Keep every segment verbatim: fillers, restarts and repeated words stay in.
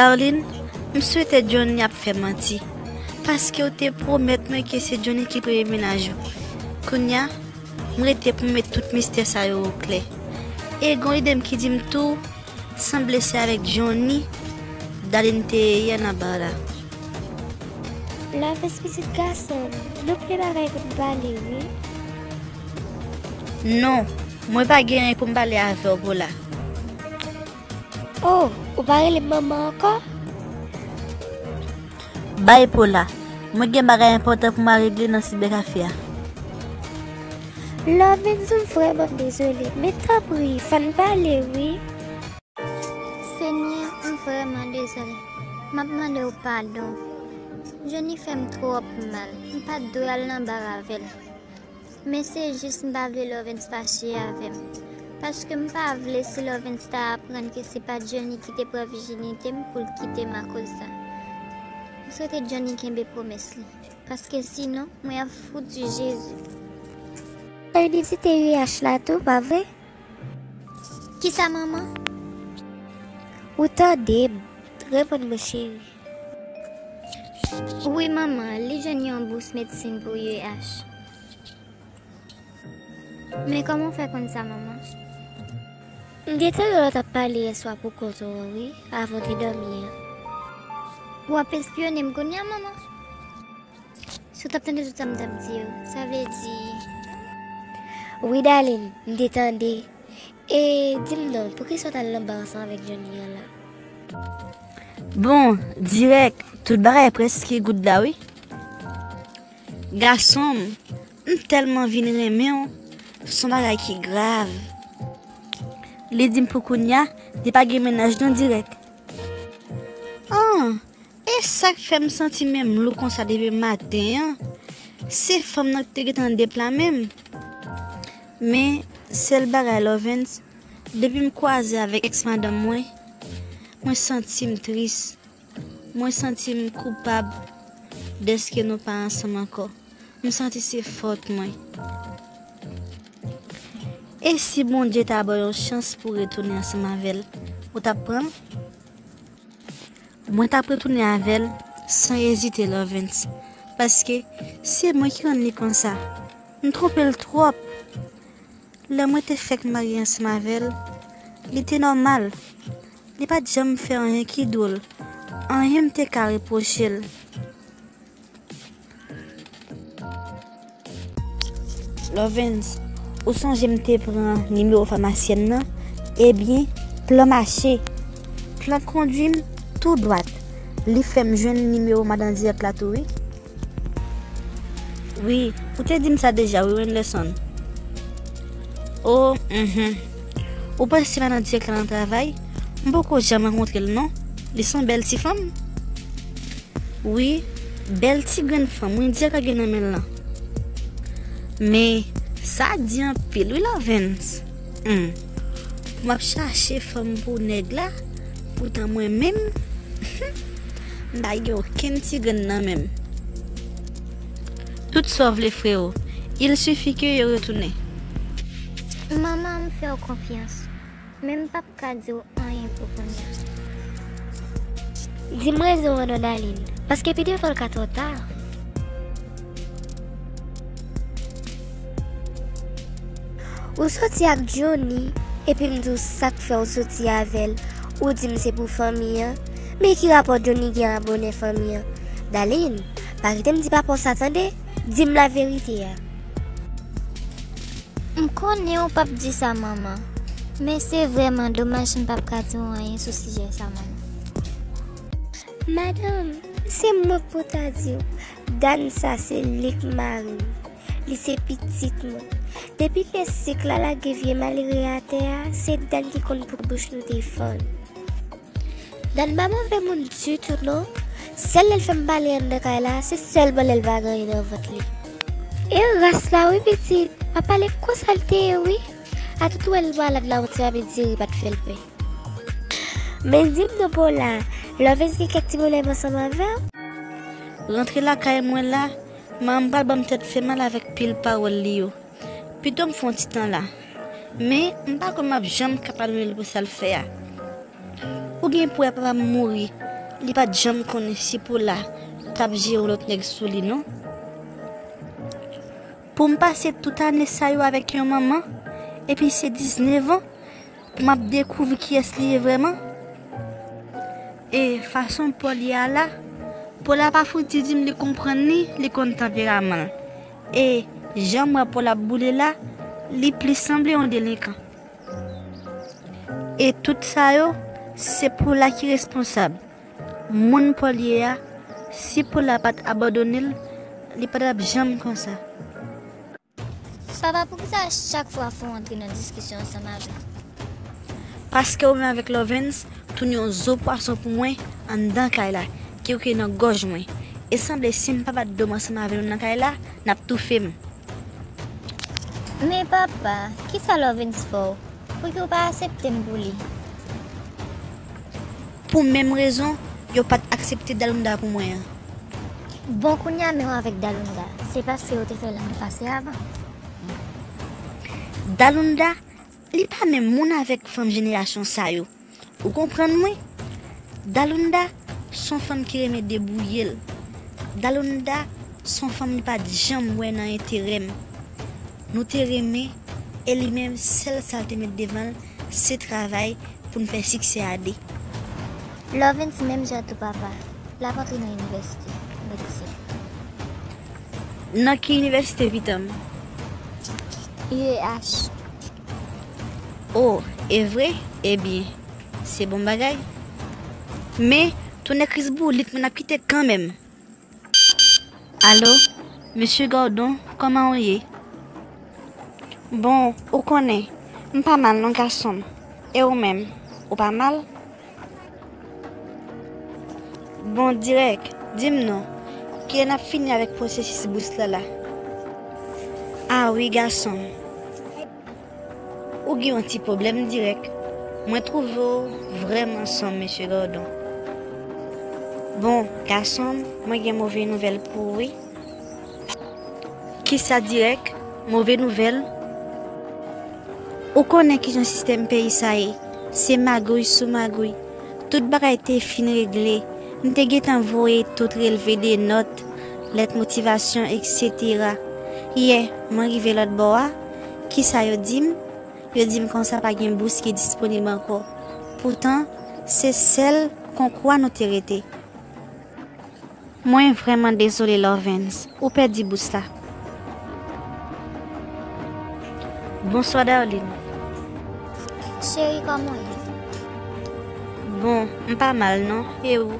Darline, m swete Johnny ap fè manti, paske w te pwomèt mwen ke se Johnny ki premye mennaj ou. Kounye a, m rete pou m met tout mistè sa yo oklè. E gon lide m ki di m tou, sanble se avèk Johnny Darline te ye yè nan ba la. Love is pitit gason, nou ple bagay pou n pale, wi. Non, mwen pa gen anyen pou m pale avè w, Paula. Oh, ou pa rele m manman ankò? Bay Paula, mwen gen bagay enpòtan pou m al regle nan sibèkafe a. Lovens, m vrèman dezole, men tanpri, fè n pale, wi. Senyè, m vrèman dezole. M ap mande w padon. Johnny fè m twòp mal. M pa t dwe al nan bar avè l. Men se jis m pa vle Lovens fache avè m. Paske m pa vle si Lovens ta aprann ke se pa Johnny ki te pran vijinite m pou l kite m akoz sa. M swete Johnny kenbe pwomès li. Paske sinon, mwen ap fouti Jezi. Ann vizite U H la tou, pa vre? Kisa, manman? Ou tande m, reponn mwen, cheri. Wi, manman, li jwenn yon bous medsin pou U H. Men kòman w fè konn sa, manman? M te tande w lè w t ap pale yèswa pou kont ou an, wi, avan w te dòmi an. W ap espyone m kounye a, manman? Si w t ap tande tout sa m t ap di yo, sa vle di... Wi, Darline, m te tande. E di m non, poukisa w t al nan ba ansanm avèk Johnny an la? Bon, dirèk, tout bagay prèske good la, wi. Gason m, m tèlman vin renmen w, s on bagay ki grav. Li di m pou kounye a, li pa gen mennaj non, dirèk. An, e sa k fè m santi menm lou konsa depi maten an, se fanm nan ki te gentan depla menm. Men, sèl bagay, Lovens, depi m kwaze avèk èks madanm mwen, mwen santi m tris. Mwen santi m koupab dèske nou pa ansanm ankò. M santi se fòt mwen. E si Bondye ta ba w yon chans pou w retounen ansanm avè l, ou t ap pran l? Mwen t ap retounen avè l san ezite, Lovens, paske se mwen ki rann li konsa. M twonpe l twòp. Lè mwen te fèk marye ansanm avè l, li te nòmal. Li pa t janm fè anyen ki dwòl, anyen m te ka repwoche l. Lovens, ou sonje m te pran nimewo famasyèn nan? Ebyen, plan mache. Plan kondwi m tou dwat. Li fè m jwenn nimewo madan dirèk la tou, wi. Wi, ou te di m sa deja, wi, Wenderson. O, mhm. Ou panse madan dirèk la nan travay? M poko janm rankontre l, non. Li se yon bèl ti fanm. Wi, bèl ti grenn fanm, wi, dirèk la gen nan men l lan. Men, sa di anpil, wi, Lovens. Hmm. Pou m ap chache fanm pou nèg la, poutan mwen menm, m pa gen okenn ti grenn nan men m. Tout sa w vle, freo. Il suffit ke yo retounen. Manman, m fè w konfyans. Men m p ap ka di w anyen pou kounye a. Di m rezon an non, Darline, paske pi devan l ka twò ta. Ou soti ak Johnny, epi m di w sa k fè w soti avè l, ou di m se pou fanmi an. Men ki rapò Johnny gen a bonè fanmi an? Darline, pa kite m di papa w sa tande, di m laverite a. M konnen w p ap di sa, manman, men se vrèman domaj m p ap ka di w anyen sou sijè sa, manman. Madanm, se mwen k pou ta di w, Dan sa se li k mari m, li se pitit mwen. Depi lè sik la lage vye malere atè a, se Dan ki konn pou bouch nou defann. Dan pa move moun ditou non. Sèl lè l fè m pale anndan kay la, se sèlman lè l pa gen anyen nan vant li. E ras la wi pitit, pa pale konsa l te ye wi. A tout wè l malad la, yon ti papi diri pa t fè l pè. Men di m non Paula, Lovens gen kèk ti pwoblèm ansanm avè w? Rantre lakay mwen la, manman m pral ban m tèt fè mal avèk pil pawòl li yo. Pito m fè yon ti tan la. Men, m pa kwè m ap janm ka padone l pou sa l fè a. Ou gen pou wè papa m mouri Li pa t janm konnen si Paula t ap jere yon lòt nèg sou li, non. Pou m pase tout ane sa yo avèk yon manman, epi se diznèf an, pou m ap dekouvri kiyès li ye vrèman. E fason Paul ye a la, Paula pa fouti di m li konprann li, li konn tanperaman l. E jan m wè Paula ap boule la, li plis sanble yon delenkan. E tout sa yo, se Paula ki responsab. Moun Paul ye a, si Paula pa t abandone l, li pa t ap janm konsa. Papa, poukisa chak fwa fò w antre nan diskisyon ansanm avè m? Paske ou menm avèk Lovens tounen yon zo pwason pou mwen anndan kay la, ki rete nan gòj mwen. E sanble si m pa bat do m ansanm avè nou nan kay la, n ap toufe m. Men papa, kisa Lovens fè w? Pouki w pa aksepte m pou li? Pou menm rezon yo pa t aksepte Dalunda pou mwen an. Bon, kounye a men w avèk Dalunda, se paske yo te fè lang pase avan. Dalunda, li pa menm moun avèk fanm jenerasyon sa yo. Ou konprann mwen? Dalunda s on fanm ki renmen debouye l. Dalunda s on fanm li pa t janm wè nan enterè m. Nou te renmen, e li menm, sèl sa l te met devan l, se travay pou n fè siksè a de. Lovens menm jan tou papa, l ap antre nan inivèsite medsin. Nan ki inivèsite, pitit mwen? U E H. O, e vre? Ebyen, se bon bagay. Men, tonnè Kris boulit, mwen ap kite kanmenm. Alo, mesye Gordon, kòman w ye? Bon, ou konnen, m pa mal non, gason m. E ou menm, ou pa mal? Bon, Dirèk, di m non, kilè n ap fini avèk pwosesis bous la la? A wi, gason m. Ou gen yon ti pwoblèm, Dirèk. Mwen twouve w vrèman sonm, mesye Gordon. Bon, gason m, mwen gen move nouvèl pou ou, wi. Kisa, Dirèk? Move nouvèl? Ou konnen kijan sistèm peyi sa ye. Se magouy sou magouy. Tout bagay te fin regle. M te gentan voye tout relve de nòt, lèt motivasyon, etsetera. Yè, mwen rive lòt bò a. Kisa yo di m? Yo di m konsa pa gen bous ki disponib ankò. Poutan, se sèl konkou a nou te rete. Mwen vrèman dezole, Lovens. Ou pèdi bous la. Bonswa, Darline. Cheri, kòman w ye? Bon, m pa mal non. E ou?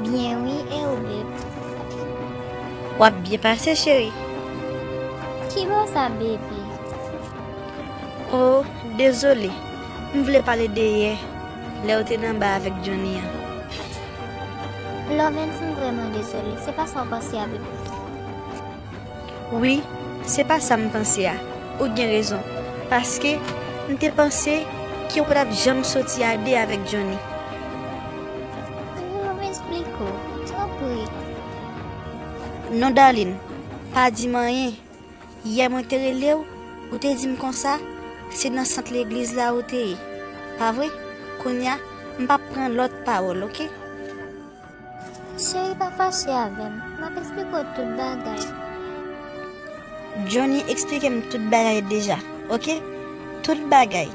Byen wi, e ou, babe? W ap byen pase, cheri. Kibò sa, baby? O, dezole. M vle pale de yè, lè w te nan ba avèk Johnny an. Lovens, m vrèman dezole. Se pa sa w panse a, baby. Wi, se pa sa m panse a. Ou gen rezon. Paske m te panse ke w pa t ap janm soti a de avèk Johnny. Lovens, esplike w, tanpri. Non, Darline, pa di m anyen. Yè mwen te rele w, ou te di m konsa, se nan sant legliz la ou te ye. Pa vre? Kounye a, m p ap pran lòt pawòl, oke? Cheri, pa fache avè m. M ap esplike w tout bagay. Johnny eksplike m tout bagay deja, oke? Tout bagay.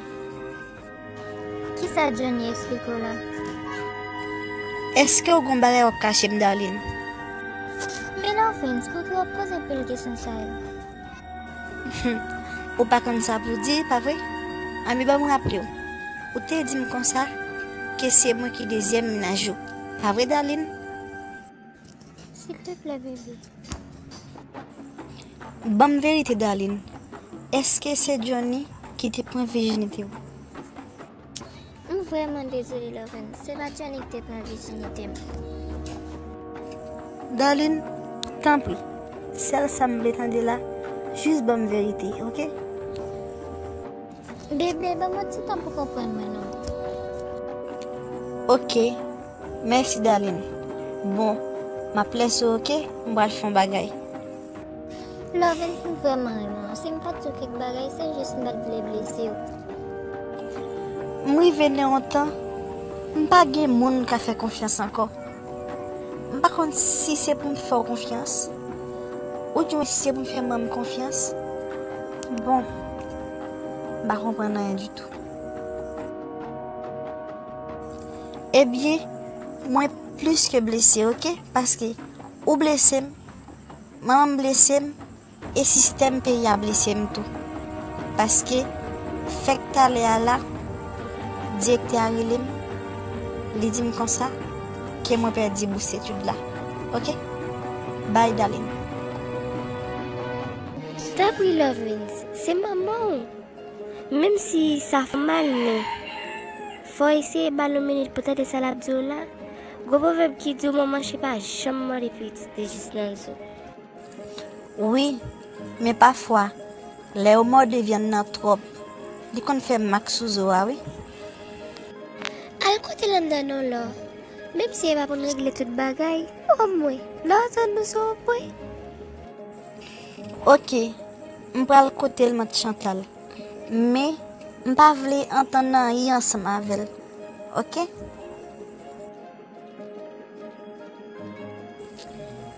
Kisa Johnny eksplike w la? Èske w gon bagay w ap kache m, Darline? Men Lovens, poukisa w ap poze m pil kesyon sa yo? Ou pa konn sa pou w di, pa vre? Anben, ban m raple w. Ou te di m konsa ke se mwen ki dezyèm mennaj ou. Pa vre, Darline? Silteplè, bebe. Ban m verite, Darline. Èske se Johnny ki te pran vijinite w? M vrèman dezole, Lovens. Se pa Johnny ki te pran vijinite m. Darline, tanpri. Sèl sa m vle tande la, jis ban m verite, oke? Bebe, ban m yon ti tan pou konprann mwen non. Oke. Mèsi, Darline. Bon, m ap lèse w, oke? M pral fè yon bagay. Lovens, m vrèman renmen w. Si m pa t di w kèk bagay, se jis m pa t vle blese w. M rive nan yon tan, M pa gen moun m ka fè konfyans ankò. M pa konn si se pou m fè w konfyans, oudimwen si se pou m fè manmi konfyans. Bon, m pa konprann anyen ditou. Ebyen, mwen plis ke blese, oke? Paske ou blese m, manman m blese m, e sistèm peyi a blese m tou. Paske, fèk talè a la, direktè a rele m, li di m konsa ke mwen pèdi bous etid la. Oke? Bye, darling. Tanpri, Lovens, se manman w. Menm si sa fè w mal, men fò w eseye ba l yon minit pou w tande sa l ap di w la. Gon pwovèb ki di w manman chen pa janm mòde pitit li jis nan zo. Wi, men pafwa, lè yo mòde vyann nan twòp, li konn fè mak sou zo a, wi. Al kote l anndan non, Lò. Menm si e pa pou n regle tout bagay, omwen, n a antann nou sou yon pwen. Oke, m pral kote l, Mant Chantal. Men, m pa vle antann anyen ansanm avè l. Oke?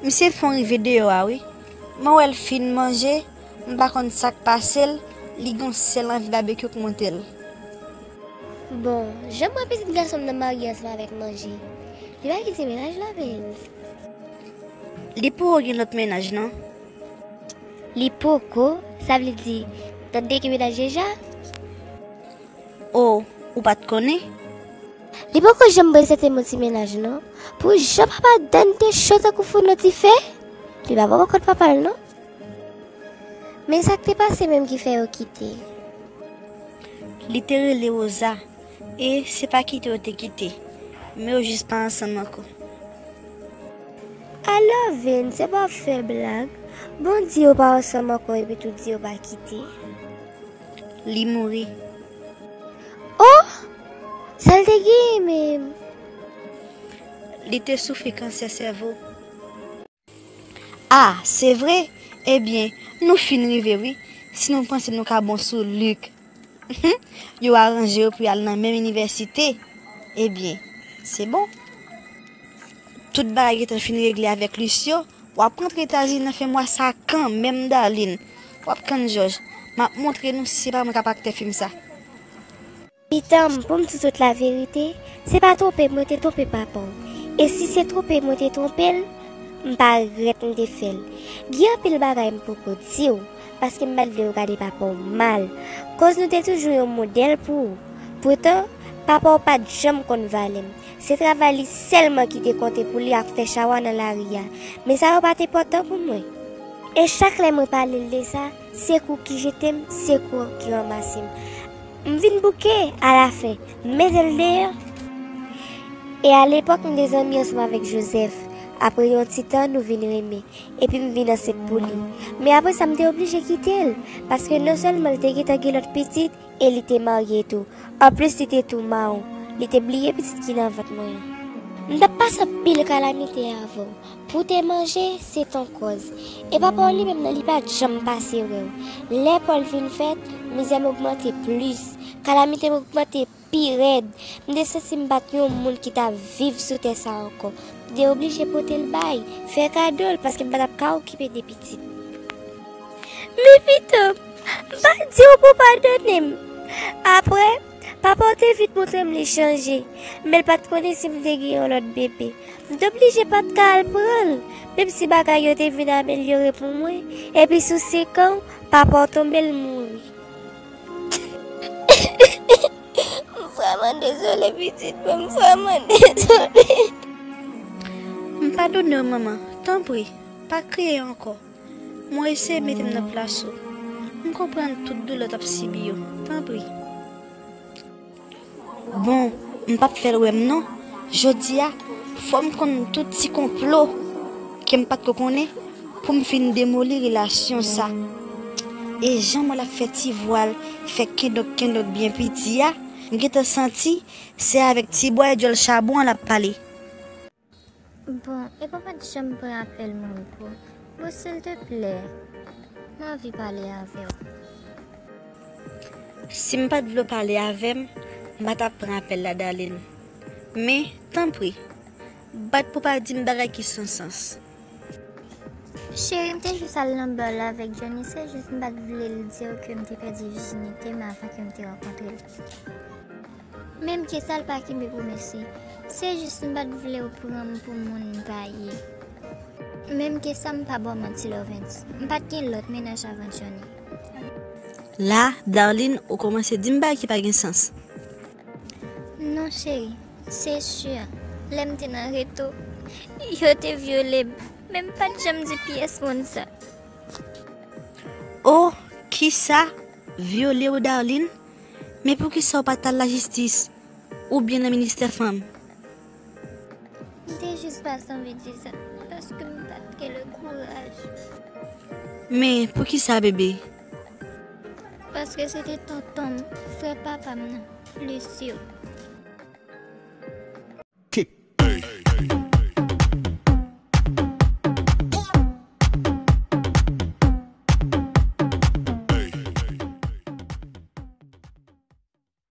Misye fon rive deyò a, wi. Mwen wè l fin manje, m pa konn sa k pase l, li gon sèl anvi babekyou k monte l. Bon, jan m wè pitit gason m nan marye ansanm avèk manje, li pa kite mennaj la, Venz. Li poko gen lòt mennaj, non. Li poko, sa vle di, tande gen mennaj deja? O, ou pa t konnen? Li poko janm prezante m yon ti mennaj, non. Pou jan papa Dan te cho tankou founo dife, li pa pran kont papa l, non. Men sa k te pase menm ki fè yo kite? Li te rele Rosa, e se pa kite yo te kite, men yo jis pa ansanm ankò. Alò, Venn, se pa w ap fè blag? Bon, di yo pa ansanm ankò epi tou di yo pa kite. Li mouri. Oh! Sa l te genyen menm? Li te soufri kansè sèvo. Ah, se vre? Ebyen, nou fin rive wi. Si nou panse nou ka bon sou Luc. Yo aranje yo pou y al nan menm inivèsite. Ebyen, se bon. Tout bagay gentan fin regle avèk Lucio. W ap rantre Etazini nan fen mwa sa kanmenm, darling. W ap tann Jòj. M ap montre nou si se pa mwen k ap aktè fim sa. Pitan m, pou m di tout laverite, se pa twonpe mwen te twonpe papa w. E si se twonpe mwen te twonpe l, m pa regrèt m te fè l. Gen anpil bagay m poko di w, paske m pa t vle w gade papa w mal, koz nou te toujou yon modèl pou ou. Poutan, papa w pa t janm konn valè m. Se travay li sèlman ki te konte pou li ak fè chawa nan lari a. Men sa yo pa t enpòtan pou mwen. E chak lè mwen pale l de sa, se kou ki jete m, se kou ki ranmase m. M vin bouke, alafen, m mete l deyò. E alepòk, m te zanmi ansanm avèk Joseph. Apre yon ti tan, nou vin renmen. Epi m vin ansent pou li. Men apre sa, m te oblije kite l. Paske non sèlman l te gentan gen lòt pitit, e li te marye tou. Anplis, li te tou mawon. Li te bliye pitit ki nan vant mwen an. M t ap pase anpil kalamite avè w. Pou w te manje, se t on kòz. E papa w li menm nan, li pa t janm pase wè w. Lè Pòl vin fèt, mizè m ogmante plis. Kalamite m ogmante pi rèd. M te santi m pa t yon moun ki t ap viv sou tè sa a ankò. M te oblije pote l bay, fè kado l, paske m pa t ap ka okipe de pitit. Men pitan m, m pa di w pou w padone m. Apre, papa w te vin montre m li chanje, men l pa t konnen si m te gen yon lòt bebe. M t oblije pa t ka al pran l, menm si bagay yo te vin amelyore pou mwen. Epi sou senk an, papa w tonbe, l mouri. M vrèman dezole, pitit mwen, m vrèman dezole. M padone w, manman. Tanpri, pa kriye ankò. Mwen eseye mete m nan plas ou. M konprann tout doulè w t ap sibi yo. Tanpri. Bon, m p ap fè l wè m non. Jodi a, fò m konn tout ti konplo ke m pa t ko konnen pou m fin demoli relasyon sa. E jan mwen l ap fè ti vwa l fè kendonk kendonk byen piti a, m gentan santi se avèk ti bwa e dyòl chabon an l ap pale. Bon, e papa t janm pran apèl mwen, bro. Bro, silteplè, m anvi pale avè w. Si m pa t vle w pale avè m, m pa t ap pran apèl la, darling. Men, tanpri, bat pou pa di m bagay ki san sans. Cheri, m te jis al nan bar la avèk Johnny, se jis m pa t vle l di w ke m te pèdi vijinite m avan ke m te rankontre l. Menm ke sa, l pa kenbe pwomès li. Se jis m pa t vle w pran m pou moun m pa ye. Menm ke sa, m pa ba w manti, Lovens. M pa t gen lòt mennaj avan Johnny. La, Darline, ou kòmanse di m bagay ki pa gen sans. Non, cheri, se si. Lè m te nan reto, yo te vyole m, men m pa t janm di pyès moun sa. Oh, kisa? Vyole w, Darline? Men poukisa w pa t al lajistis oubyen nan ministè fanm? M te jis pa t anvi di sa, paske m pa t gen le kouraj. Men poukisa, bebe? Paske se te tonton m, frè papa m nan, Lucio.